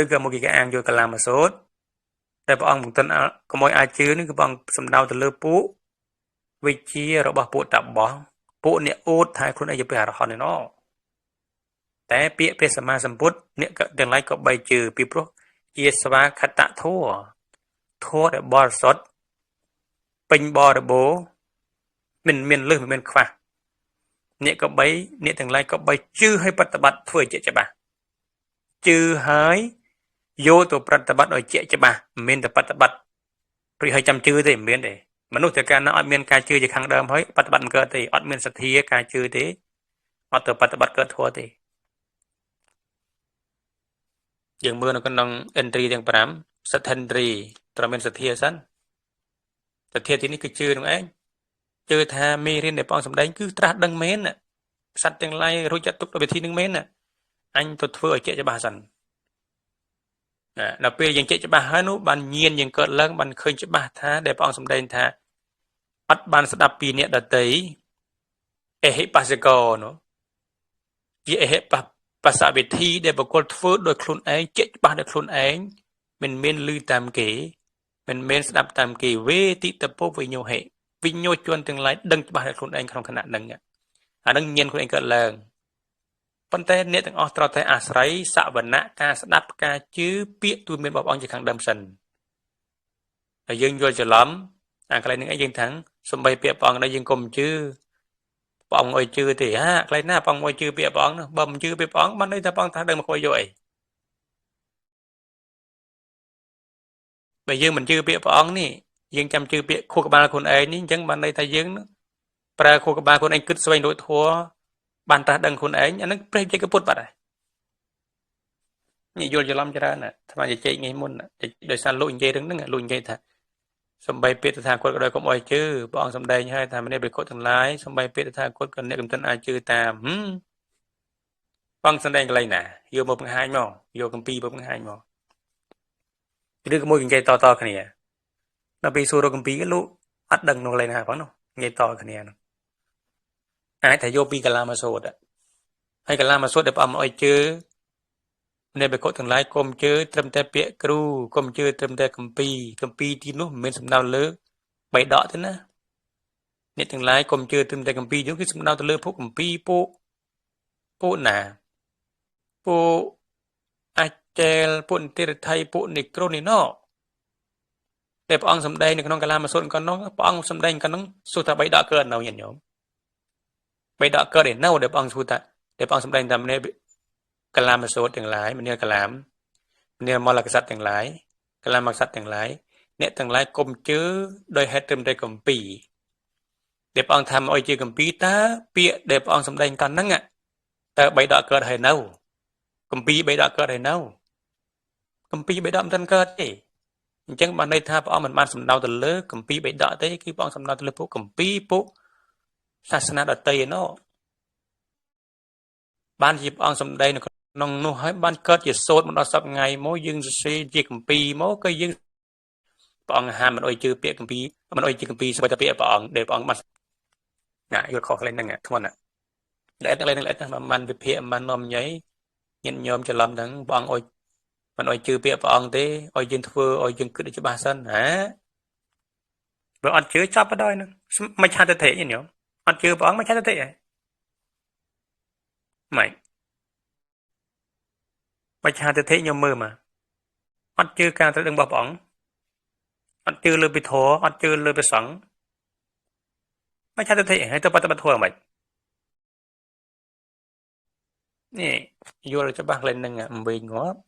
ឬក៏មកគេអាងយកកលាមសូត្រតែព្រះអង្គបង្តិនកុំឲ្យអាចជឿនេះគឺព្រះអង្គសំដៅទៅលើពួកវិជារបស់ពួកតបោះពួកអ្នកអូតថាខ្លួនឯងជាព្រះអរហន្តឯណោះតែពាក្យព្រះសម្មាសម្ពុទ្ធអ្នកទាំងឡាយក៏បីជឿពីព្រោះជាស្វាខតធัวធัวដែលបរិសុទ្ធពេញបរិបូរណ៍មិនមានលឹះមិនមានខ្វះអ្នកក៏បីអ្នកទាំងឡាយក៏បីជឿឲ្យប្រតិបត្តិធ្វើឲ្យជាក់ច្បាស់ជឿហើយយកទៅប្រតិបត្តិឲ្យជាក់ច្បាស់មិនមានតែប្រតិបត្តិព្រោះឲ្យចាំជឿទេមិនមានទេមនុស្សតែកាលណាអត់មានការជឿជាខាងដើមហើយប្រតិបត្តិមិនកើតទេអត់មានសទ្ធាការជឿទេអត់ទៅប្រតិបត្តិកើតធម៌ទេយើងមើលនៅក្នុង entry ទាំង5សទ្ធិន្ទ្រីត្រូវមានសទ្ធាសិនសទ្ធាទីនេះគឺជឿនឹងឯងជឿថាមេរៀនដែលព្រះអង្គសម្ដែងគឺត្រាស់ដឹងមែនសត្វទាំងឡាយរួចចាត់ទុកដោយវិធីនឹងមែនអញទៅធ្វើឲ្យជាក់ច្បាស់សិនណាដល់ពេលយើងជាក់ច្បាស់ហើយនោះបានញៀនយើងកើតឡើងបានឃើញច្បាស់ថាដែលព្រះអង្គសម្ដែងថាអត់បានស្ដាប់ពីអ្នកដតីអហិបស្សកោនោះជាអហិបស្សវិធីដែលបុគ្គលធ្វើដោយខ្លួនឯងជាក់ច្បាស់ដោយខ្លួនឯងមិនមានឮតាមគេមិនមែនស្ដាប់តាមគេវេទិតពោវិញ្ញោហិវិញ្ញោជនទាំងឡាយដឹងច្បាស់ដោយខ្លួនឯងក្នុងខណៈហ្នឹងអាហ្នឹងញៀនខ្លួនឯងកើតឡើងប៉ុន្តែអ្នកទាំងអស់ត្រូវតែអាស្រ័យសវណៈការស្ដាប់ការជឿពាក្យទូលមានរបស់ព្រះអង្គជាខាងដើមសិនហើយយើងយល់ច្រឡំអាកន្លែងហ្នឹងឯងយើងថាសំបីពាក្យព្រះអង្គដែរយើងកុំជឿព្រះអង្គឲ្យជឿទេហាកន្លែងណាព្រះអង្គឲ្យជឿពាក្យព្រះអង្គនោះបើមិនជឿពាក្យព្រះអង្គបានន័យថាព្រះអង្គថាដឹងមកខួយយកអីបើយើងមិនជឿពាក្យព្រះអង្គនេះយើងចាំជឿពាក្យខួរក្បាលខ្លួនឯងនេះអញ្ចឹងបានន័យថាយើងប្រើខួរក្បាលខ្លួនឯងគិតស្វែងរកធម៌បានត្រាស់ដឹងខ្លួនឯងអានឹងព្រះវិជ្ជពុទ្ធបាត់ហើយនេះយល់ច្រឡំច្រើនណាអាត្មាជជែកថ្ងៃមុនដោយសារលោកនិយាយរឿងហ្នឹងលោកនិយាយថាសំបីពាក្យតថាគតក៏ដោយកុំអោយជឿព្រះអង្គសម្ដែងហើយថាមនីបិខុទាំងឡាយសំបីពាក្យតថាគតក៏អ្នកកំតិនអាចជឿតាមព្រះអង្គសម្ដែងកន្លែងណាយកមកបង្ហាញមកយកកម្ពីមកបង្ហាញមកឬក៏មួយនិយាយតតគ្នាដល់ពេលសួររកកម្ពីលោកអត់ដឹងនៅកន្លែងណាផងនោះនិយាយតគ្នានោះអាចថាយកពីកលាមសូត្រហើយកលាមសូត្រដែលព្រះអង្គឲ្យជឿអ្នកបិខុទាំងឡាយកុំជឿត្រឹមតែពាក្យគ្រូកុំជឿត្រឹមតែកម្ពីកម្ពីទីនោះមិនមែនសំដៅលើបីដកទេណាអ្នកទាំងឡាយកុំជឿត្រឹមតែកម្ពីនោះគឺសំដៅទៅលើពួកកម្ពីពួកណាពួកអាចែលពួកនិតិរដ្ឋីពួកនិគ្រោនេះណោតែព្រះអង្គសម្ដែងនៅក្នុងកលាមសូត្រកណ្នោះព្រះអង្គសម្ដែងកណ្នោះសួរថាបីដកកើតនៅញាតិញោមបីដកកើតឯនៅដែលព្រះអង្គសួរថាដែលព្រះអង្គសម្ដែងតាមនេះកលាមសូត្រទាំងឡាយមនាលកលាមមនាលមលកសត្វទាំងឡាយកលាមកសត្វទាំងឡាយអ្នកទាំងឡាយកុំជឿដោយហេតុត្រឹមតែកម្ពីដែលព្រះអង្គថាមកឲ្យជឿកម្ពីតើពាក្យដែលព្រះអង្គសម្ដែងកណ្ហ្នឹងតើបីដកកើតហើយនៅកម្ពីបីដកកើតហើយនៅកម្ពីបីដកមិនទាន់កើតទេអញ្ចឹងបានន័យថាព្រះអង្គមិនបានសំដៅទៅលើកម្ពីបីដកទេគឺព្រះអង្គសំដៅទៅលើពួកកម្ពីពួកសាសនាដទៃឯណោះបានជាព្រះអង្គសម្ដែងនៅក្នុងនោះហើយបានកើតជាសូត្រមកដល់សប្តាហ៍ថ្ងៃមកយើងសរសេរជាកម្ពីមកក៏យើងព្រះអង្គហាមមិនអោយជឿពាក្យកម្ពីមិនអោយជឿកម្ពីស្បីតែពាក្យព្រះអង្គដែលព្រះអង្គបានណាយល់ខុសកន្លែងហ្នឹងធ្ងន់ណាល្អិតកន្លែងហ្នឹងល្អិតណាមិនវិភាគមិននាំញ៉ៃញាតិញោមច្រឡំហ្នឹងព្រះអង្គអោយមិនអោយជឿពាក្យព្រះអង្គទេឲ្យយើងធ្វើឲ្យយើងគិតឲ្យច្បាស់សិនណាបើអត់ជឿចាប់បណ្ដោយហ្នឹងមិនឆាទិដ្ឋិញាតិញោមអត់ជឿព្រះអង្គមិនឆាទិដ្ឋិហ៎ម៉េចបច្ឆាទិដ្ឋិញោមមើលមកអត់ជឿការត្រាស់ដឹងរបស់ព្រះអង្គអត់ជឿលើពិធម៌អត់ជឿលើព្រះសង្ឃបច្ឆាទិដ្ឋិហើយទៅប្រតិបត្តិធម៌ហ្មងនេះយល់ច្បាស់កន្លែងហ្នឹងវិញងាប់